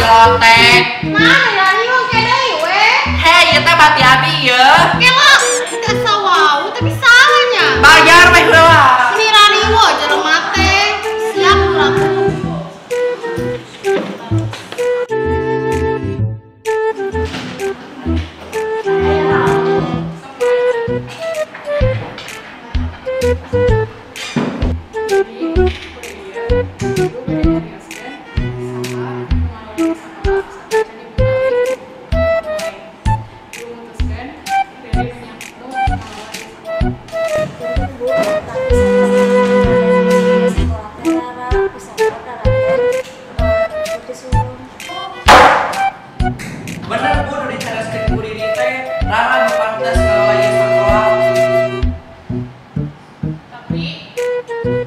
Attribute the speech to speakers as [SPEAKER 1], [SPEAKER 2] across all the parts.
[SPEAKER 1] Dilotek.
[SPEAKER 2] Nah, ya ieu ke deui we.
[SPEAKER 1] Hei, ieu teh bati abi ieu.
[SPEAKER 2] Kela, teu sawau tapi salahnya.
[SPEAKER 1] Bayar we heula.
[SPEAKER 2] Meni rariwo jelema teh. Siap urang.
[SPEAKER 1] Bener Bu, nu dicareskeun ku Riri teh, Rara nu pantes ngalola ieu sakola.
[SPEAKER 3] Tapi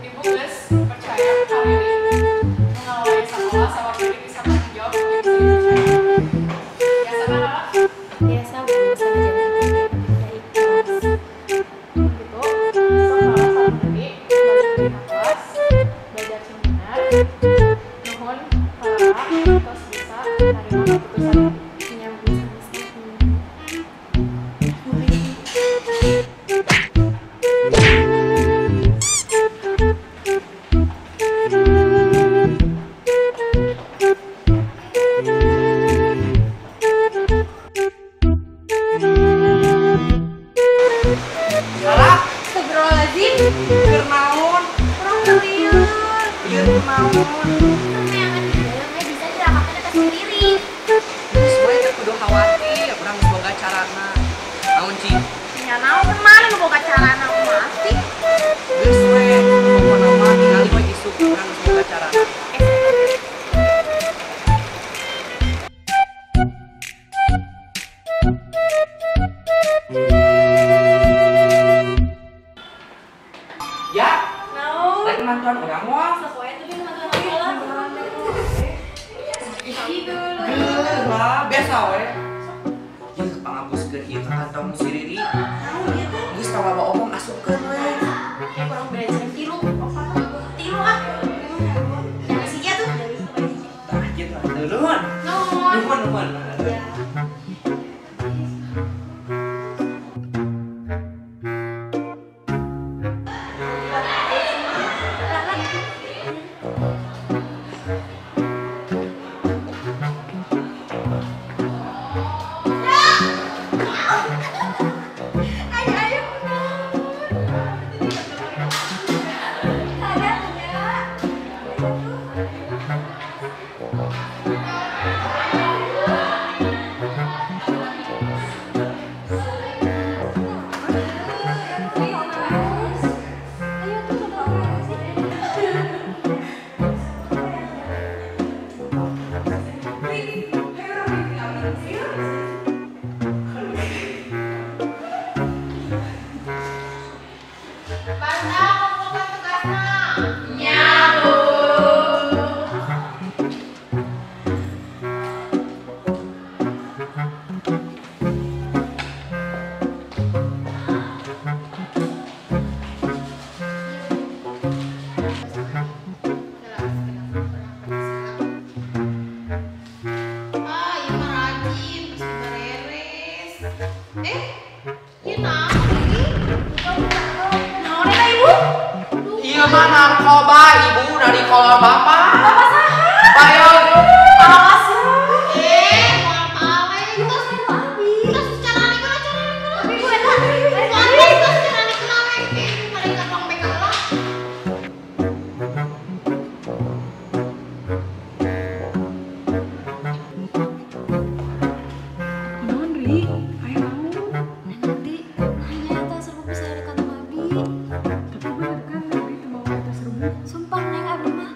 [SPEAKER 3] ibu geus percaya ka Riri nu ngalola ieu sakola sabab Riri bisa tanggung jawab jeung bisa dipercaya. Biasa kan Rara?
[SPEAKER 4] Biasa Bu, sama jadi udah ikhlas.
[SPEAKER 3] Gitu, sok Rara sareng Riri balik deui ka kelas, belajar sing bener. Nuhun ka Rara tos bisa narima keputusan ibu.
[SPEAKER 4] Nya Bu, sami-sami.
[SPEAKER 1] Rara,
[SPEAKER 2] Astagfirullahaladzim.
[SPEAKER 1] keur naon?
[SPEAKER 4] Kurang lieur.
[SPEAKER 1] Ieu teh naon?
[SPEAKER 4] Neangan di dalam we bisa dirakakeun eta sendiri.
[SPEAKER 1] Geus we teh kudu khawatir, urang geus boga carana. Naon cing?
[SPEAKER 2] Nya naon mana nu boga carana kumaha sih?
[SPEAKER 1] Geus we, pokona mah tingali we isuk urang geus boga carana. Ya,
[SPEAKER 4] Naon?
[SPEAKER 1] rek mantuan urang moal.
[SPEAKER 4] Sok we tuh mantuan sekolah.
[SPEAKER 1] Geuleuh lah, biasa we. Yeuh pangabuskeun ieu ka kantong si Riri.
[SPEAKER 4] Naon ieu teh?
[SPEAKER 1] Geus tong loba omong asupkeun we.
[SPEAKER 4] Kurang belajar tilu. Tilu ah. Yang siji tuh.
[SPEAKER 1] Tah kitu atuh nuhun.
[SPEAKER 2] Nuhun.
[SPEAKER 1] Nuhun nuhun.
[SPEAKER 4] Ya. Ayo ayo. Ada ya. Ayo tuh coba sih.
[SPEAKER 2] Banda kumpulkan tugasna. Nya Bu. Ah, ieu mah rajin, pasti bereres. Eh, ieu naon lagi? Naon eta ibu?
[SPEAKER 1] Ieu mah narkoba ibu dari kolor bapak.
[SPEAKER 4] Bapak saha?
[SPEAKER 1] Bayo.
[SPEAKER 4] Awas ya.
[SPEAKER 2] Eh, moal paling terus
[SPEAKER 4] Abi.
[SPEAKER 2] terus carane kunaon carane kunaon?
[SPEAKER 4] Abi bu eta.
[SPEAKER 2] Terus terus carane kunaon we? Balik ka ruang BK lah.
[SPEAKER 3] Kunaon Ri? Aya naon?
[SPEAKER 4] Nanti nanya eta serbuk bisa dari kantong abi.
[SPEAKER 3] Tapi bener kan Riri teu mawa eta serbuk.
[SPEAKER 4] Sumpah neng abdi mah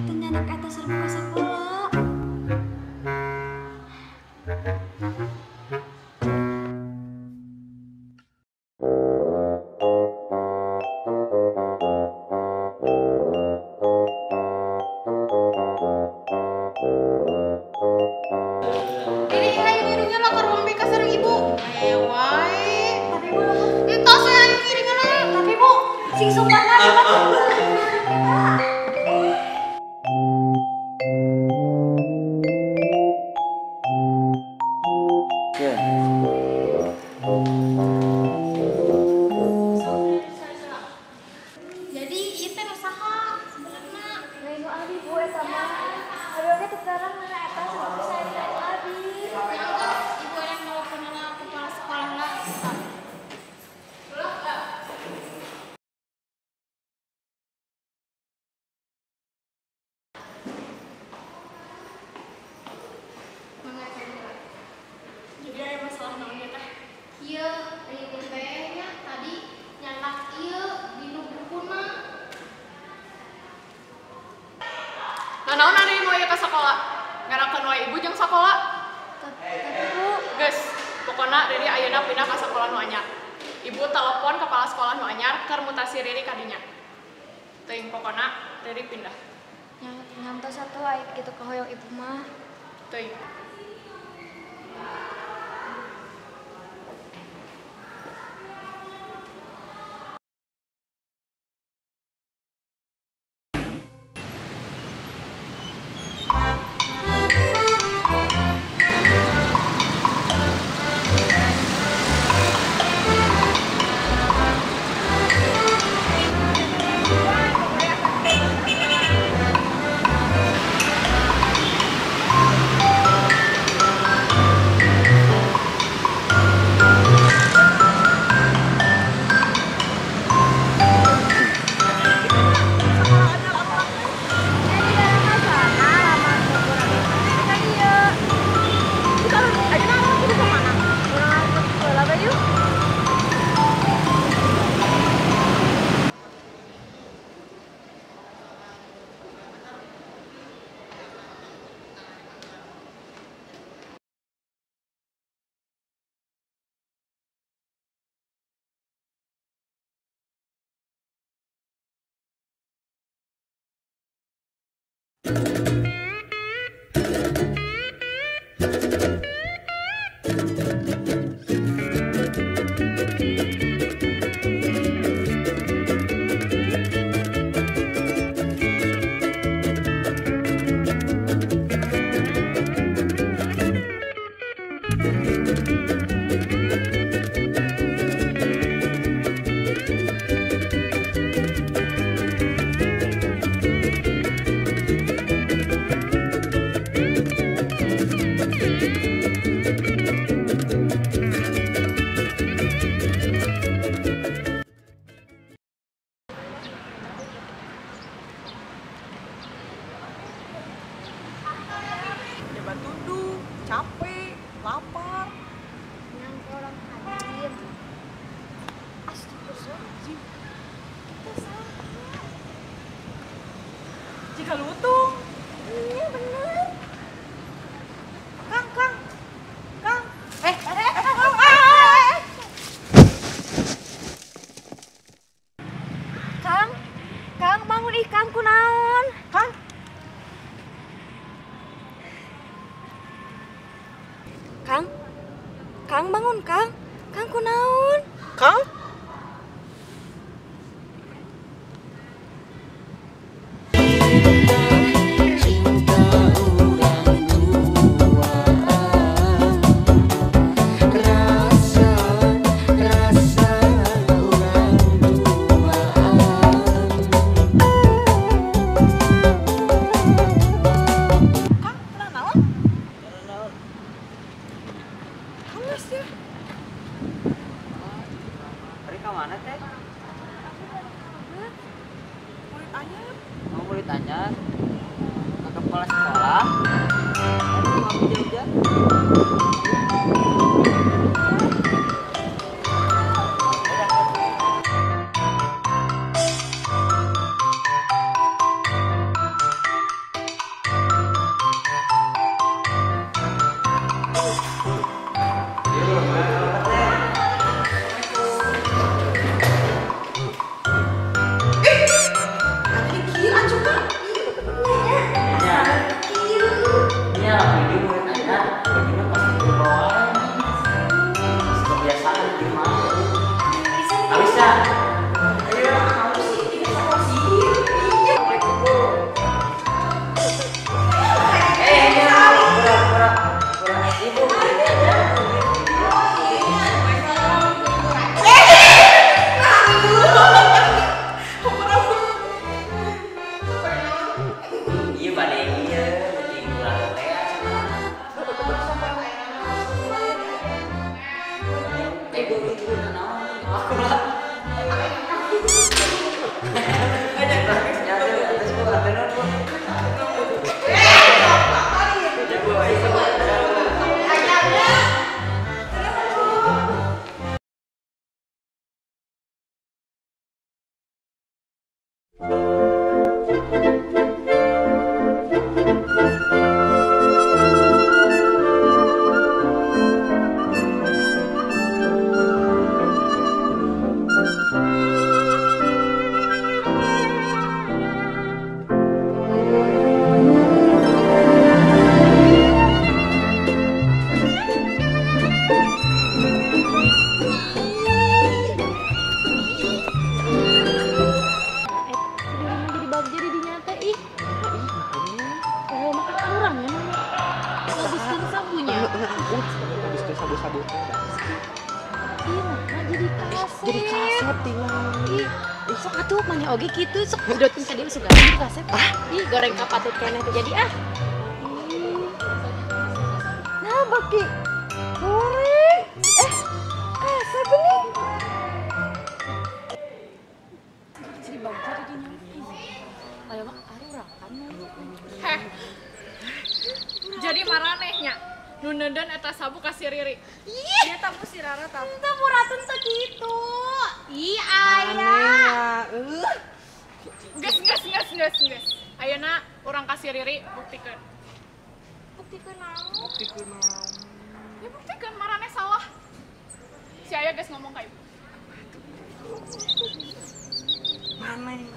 [SPEAKER 4] teu nyanak eta serbuk ka sakola.
[SPEAKER 2] Riri ayo ngiringan lah ka ruang BK sareng ibu. Aya wae.
[SPEAKER 4] Tapi bu,
[SPEAKER 2] Entos we ayo ngiringan lah.
[SPEAKER 4] tapi bu, sing sumpah lah eta.
[SPEAKER 3] Sanaon ari mau ieu ka sakola? Ngarakeun wae ibu jeung sakola.
[SPEAKER 4] Tapi Bu,
[SPEAKER 3] geus, pokona Riri ayeuna pindah ka sakola nu anyar. Ibu telepon kepala sekolah nu anyar keur mutasi Riri ka dinya. Teuing pokona Riri pindah.
[SPEAKER 4] Nyantos atuh aya kitu kahoyong ibu mah.
[SPEAKER 3] Teuing.
[SPEAKER 2] Capek, lapar.
[SPEAKER 4] Astagfirullahaladzim. Kita salah.
[SPEAKER 2] Jika lutung.
[SPEAKER 4] Iya bener.
[SPEAKER 2] Kang, Kang. Kang.
[SPEAKER 4] Kang, Kang bangun ih Kang kunaon.
[SPEAKER 2] Kang.
[SPEAKER 4] Kang, Kang bangun Kang, Kang kunaon?
[SPEAKER 2] Kang?
[SPEAKER 1] Cinta urang dua, rasa rasa urang dua.
[SPEAKER 2] Kang, pernah naon? Haus ya.
[SPEAKER 1] Hari ka mana teh?
[SPEAKER 2] Murid anyar.
[SPEAKER 1] Mau murid anyar ke kepala sekolah. Aduh, mau hujan-hujan. Iya, badai iya, penting kurang teh. Habis ke sabu-sabu teh.
[SPEAKER 4] Ih, nah jadi kasep.
[SPEAKER 1] Jadi kasep tinggal.
[SPEAKER 4] Ih, sok atuh maneh oge kitu sok jedotkeun ka dieu sugan jadi kasep. Ih, goreng ka patut keneh teh jadi ah.
[SPEAKER 2] Nah, baki goreng. Kasep nih.
[SPEAKER 4] Jadi bangsa jadinya. Ayo mah arurang kan.
[SPEAKER 3] Heh. Jadi maranehnya nu neuden eta sabu ka si Riri.
[SPEAKER 4] Ih,
[SPEAKER 2] eta mu si Rara tah.
[SPEAKER 4] Teu muratun teu kitu. Ih, aya.
[SPEAKER 3] Geus geus geus geus geus. Ayeuna urang ka si Riri buktikeun.
[SPEAKER 4] Buktikeun naon?
[SPEAKER 1] Buktikeun naon?
[SPEAKER 3] Ya buktikeun maraneh salah. Si Aya geus ngomong ka ibu.
[SPEAKER 1] Maneh.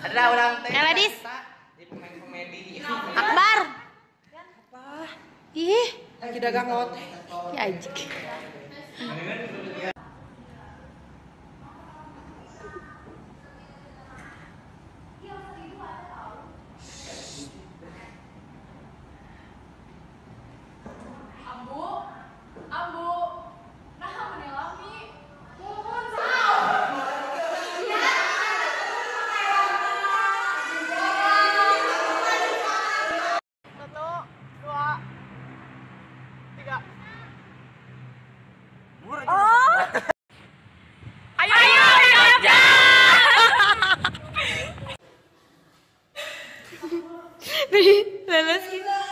[SPEAKER 1] Ada orang teh.
[SPEAKER 4] Eladis.
[SPEAKER 1] Di pemain komedi.
[SPEAKER 4] Akbar.
[SPEAKER 1] Apa?
[SPEAKER 4] Ih,
[SPEAKER 1] lagi dagang lote.
[SPEAKER 4] Ya anjing.
[SPEAKER 3] Ambu, ambu. Nah, meni lami. Satu, dua, tiga.
[SPEAKER 2] Oh.
[SPEAKER 3] Ayo, ayo, ayo.
[SPEAKER 4] Leles gitu.